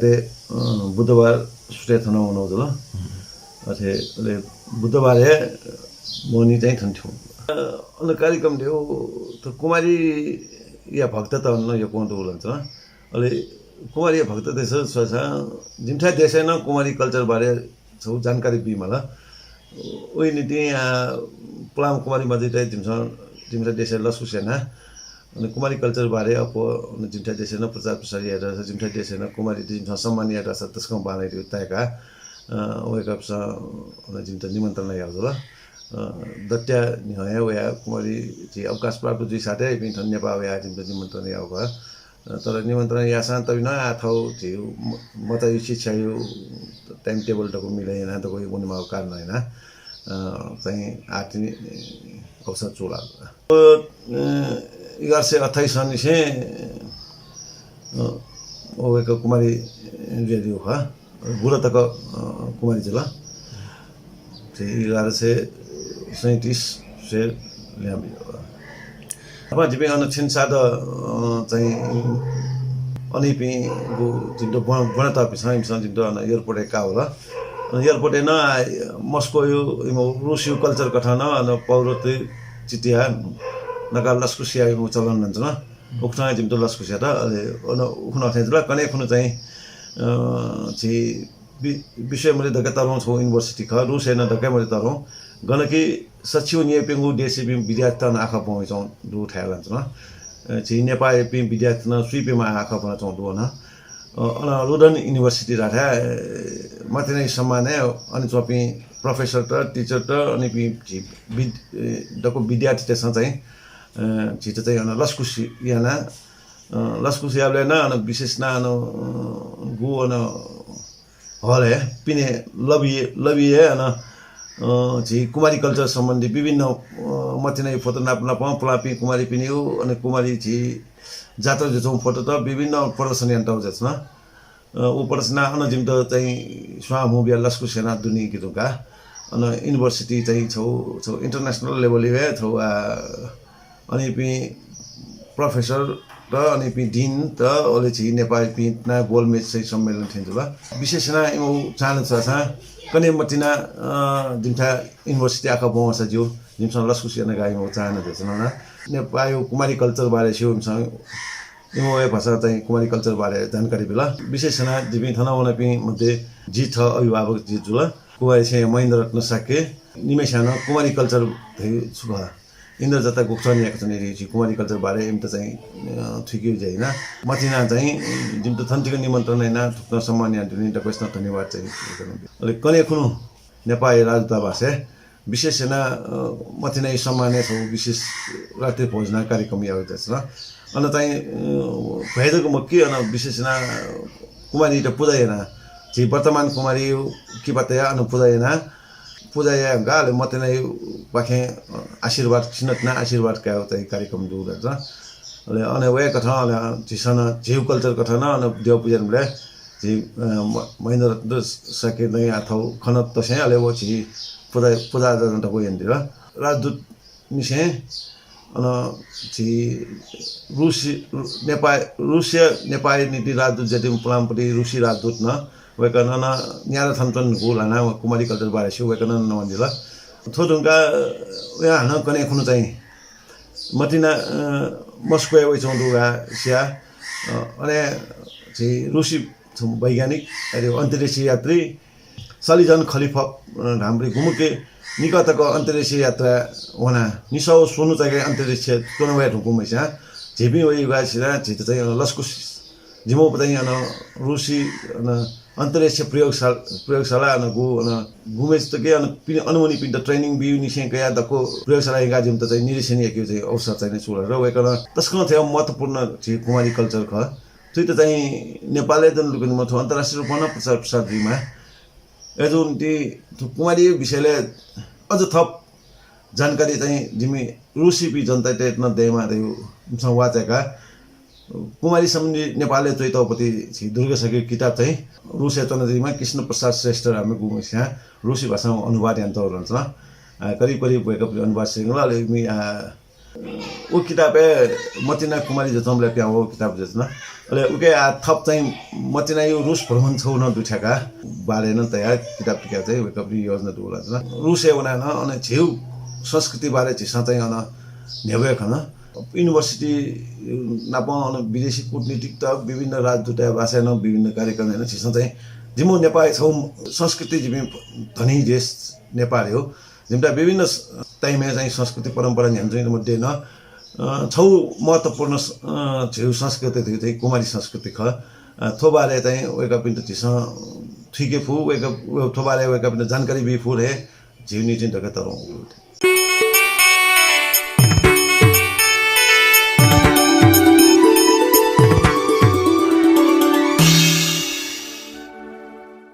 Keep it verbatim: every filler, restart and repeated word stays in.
ते बुधबार सुथय् थन वनागु जुल। अथे अले बुधबार हे मोहनी चाहिँ थन थ्यंगु। अन कार्यक्रम धयागु त कुमारीया भक्तत अन यक्वं दु ला। अले कुमारीया भक्ततय्सं स्वःसां जिमिथाय् देशय् नं कुमारी culture बारे छगू जानकारी बीमाल। उइ निंतिं पुलांम्ह कुमारी मजुयात जिमिसं जिमिथाय् देशय् लसकुस याना। अन कुमारी culture बारे अप्वः अन जिमिथाय् देशय् नं प्रचार प्रसार यायेत, जिमिथाय् देशय् नं कुमारीत जिमिसं सम्मान यायेत तसकं बांलाइगु ताय्का वय्कःपिन्सं अन जिमित निमन्त्रणा याःगु जुल। दत्या न्ह्यः हे वयाः कुमारी झी अवकाश प्राप्त जुइसाथं इपिं थन नेपाः वयाः जिमित निमन्त्रणा याःगु खः। तर निमन्त्रणा याःसां तबि नं आः थौं झीगु मचाया शिक्षाया time table दक्व मिले यानाः दक्व वनेमाःगु कारणं यानाः चाहिँ आः तिनि अवसर चूलाः। एघार सय अट्ठाइस सननिसें वय्कः कुमारी जुयादीगु खः। बुरा तक कुमारी जुल। झी एघार सय सैँतिस स्वये ल्याहां बिज्यात। अन जिपिं अन छिन्साद चाहिँ अन इपिं जिमित ब्वनातःपिन्सं इमिसं जिमित अन airport-य् काः वल। अन airport-य् नं मस्कोया इमिगु रुसया culture कथं नं अन पौरत्व चित्याः नकाः लसकुस यायेगु चलन नं च्वन। उकथं जिमित लसकुस यात। अले अन उखुन्हु अथे जुल। कन्हय् खुन्हु चाहिँ झी विश्वय् मध्य दकले तःधंगु छगू university खः, रुसय् नं दकले मध्य तःधंगु। गन कि सच्छि व न्यय्पिनिगु देशयापिं विद्यार्थीत अन आखः ब्वंवइच्वंगु दु धाये ला च्वन। झी नेपाःयापिं विद्यार्थीत नं स्वीपिंम्ह आखः ब्वनाच्वंगु दु अन। अन Lund University धाःथाय् मतिनाया सम्मानय् अन च्वंपिं professor-त, teacher-त, अन इपिं झी दक्व विद्यार्थीतय्सं चाहिँ झीत चाहिँ अन लसकुस याना। लसकुस याःबलय् नं अन विशेष यानाः अन गु अन hall-य् पिने lobby-य् अन झी कुमारी culture सम्बन्धी विभिन्न मतिनाया photo नाप नापं पुलांपिं कुमारीपिनिगु अन कुमारी झी जात्रा जुयाच्वंगु photo-त विभिन्न प्रदर्शन यानातःगु जुयाच्वन। व प्रदर्शनय् अन जिमित चाहिँ स्वां हुँ बियाः लसकुस यानाः दुने कि धुंकाः अन university चाहिँ छगू छगू international level-या छगू अन इपिं professor-त, अन इपिं dean-त, अले झी नेपाःयापिं नायः गोलमेज चाहिँ सम्मेलन थें जुल। विशेष यानाः इमिगु चाहना छु धाःसा कन्हय् मतिना जिमिथाय् university आखः ब्वंसा ज्यू, जिमिसं लसकुस याना गाः इमिगु चाहना जुयाच्वन। नेपाःया कुमारी culture बारे स्यू इमिसं इमिगु हे भाषां चाहिँ कुमारी culture बारे जानकारी बिल। विशेष यानाः जिपिं थन वनापिं मध्ये जि थः अभिभावक जि जुल। कुमारी छेँया महेन्द्र रत्न शाक्य, निम्हस्यां नं कुमारी culture धइगु छु खः, इन्द्रजात्रा गुकथं यानाच्वनी धइगु झी कुमारी culture बारे इमित चाहिँ थुइकेगु ज्या याना। मतिनां चाहिँ जिमित थन तिक निमन्त्रणा यानाः थुकथं सम्मान यानादीगुलिं दक्वसिनं धन्यवाद चाहिँ। अले कन्हय् खुन्हु नेपाःया राजदूतावासय् विशेष यानाः मतिनाया सम्मानय् छगू विशेष रात्रि भोजना कार्यक्रम याःगु जुयाच्वन। अन चाहिँ भ्वय् जक मखु कि अन विशेष यानाः कुमारीत पुजा यानाः झी वर्तमान कुमारीया किपा तयाः अन पुजा यानाः पुजा याये धुंकाः अले मतिनायापाखें आशीर्वाद सिन्हः तिनाः आशीर्वाद कायेगु चाहिँ कार्यक्रम दुगु जुयाच्वन। अले अन वय्कथं अले झीसं नं झीगु culture कथं नं अन द्यः पुजा यानाबलय् झी महेन्द्र रत्न शाक्य दाइया थः खँ नं तसें अले व झी पुजा पुजा आराधना दक्व यानादिल। राजदूतनिसें अन झी रुसी नेपाः रुसया नेपाःया निंतिं राजदूत जुयादीम्ह पुलांम्ह रुसी राजदूत नं वय्कलं नं न्यादँ थन च्वने धुंकूगु ल्हानाः कुमारी culture बारे स्यू वय्कलं नं न्ववादिल। थ्व धुंकाः वयां हानं कन्हय् खुन्हु चाहिँ मतिना मस्कोय् वइच्वंगु दु धकाः सिया। अन झी रुसी वैज्ञानिक अन्तरिक्ष यात्री सलिजन खलिफोभ धाःम्ह गुम्ह कि निकः तक अन्तरिक्ष यात्रा वनाः निसः व स्वन्हु चाकं अन्तरिक्ष च्वना वये धुंकूम्हस्यां झीपिं वइगु सिनाः झीत चाहिँ अन लसकुस जिमिगु चाहिँ अन रुसी अन अन्तरिक्ष प्रयोगशाला प्रयोगशाला अन गु अन गुम्हस्यां तक अन पिने अन वनीपिन्त training बीगु निसें कयाः दक्व प्रयोगशाला यंकाः जिमित चाहिँ निरीक्षण याकेगु चाहिँ अवसर चाहिँ नं चूलाः। र वय्कलं तसकं थ्व महत्त्वपूर्ण झी कुमारी culture खः। थुइत चाहिँ नेपालय् जक लुकनि मखु, अन्तर्राष्ट्रिय रूपं नं प्रचार प्रसार जुइमाः। अय्जूगुलिं थ्व कुमारी विषयलय् अझ थप जानकारी चाहिँ जिमि रुसीपिं जनतायात नं दयेमाः धइगु इमिसं वाः चाय्काः कुमारी सम्बन्धी नेपालय् च्वइतःगु पति झी दुर्गा शाक्यया किताब चाहिँ रुसय् च्वनादीम्ह कृष्ण प्रसाद श्रेष्ठ धाःम्ह गुम्हस्यां रुसी भाषां अनुवाद यानातःगु जुयाच्वन। करिब करिब वय्कःपिं अनुवाद सिधल। अले इमि उ किताबय् मतिना कुमारी जच्वंबलय् पिहां वःगु किताब जुयाच्वन। अले उके आः थप चाहिँ मतिनाया रुस भ्रमण छगू नं दु थ्याका बारे नं तयाः किताब पिकायेत चाहिँ वय्कःपिनि योजना दुगु ला जुल। रुसय् वनाः नं अन झीगु संस्कृति बारे झीसं चाहिँ अन न्ह्यब्वये खन। University नाप अन विदेशी कूटनीतिज्ञत, विभिन्न राजदूतया भाषाय् नं विभिन्न कार्यक्रमय् नं झीसं चाहिँ जिमिगु नेपाःया छगू संस्कृति, जिमि धनी देश नेपाल हे हो। जिमित विभिन्न स-, time-य् चाहिँ संस्कृति परम्परा न्ह्यानाच्वनीगु मध्ये नं, अ, छगू महत्त्वपूर्ण स-, अ, झीगु संस्कृति धइगु चाहिँ कुमारी संस्कृति खः। अ, थ्व बारे चाहिँ वय्कःपिन्त झीसं थुइके फु, वय्कः, व-, थ्व बारे वय्कःपिन्त जानकारी बी फु हे झीगु निंतिं दकलय् तःधंगु खः।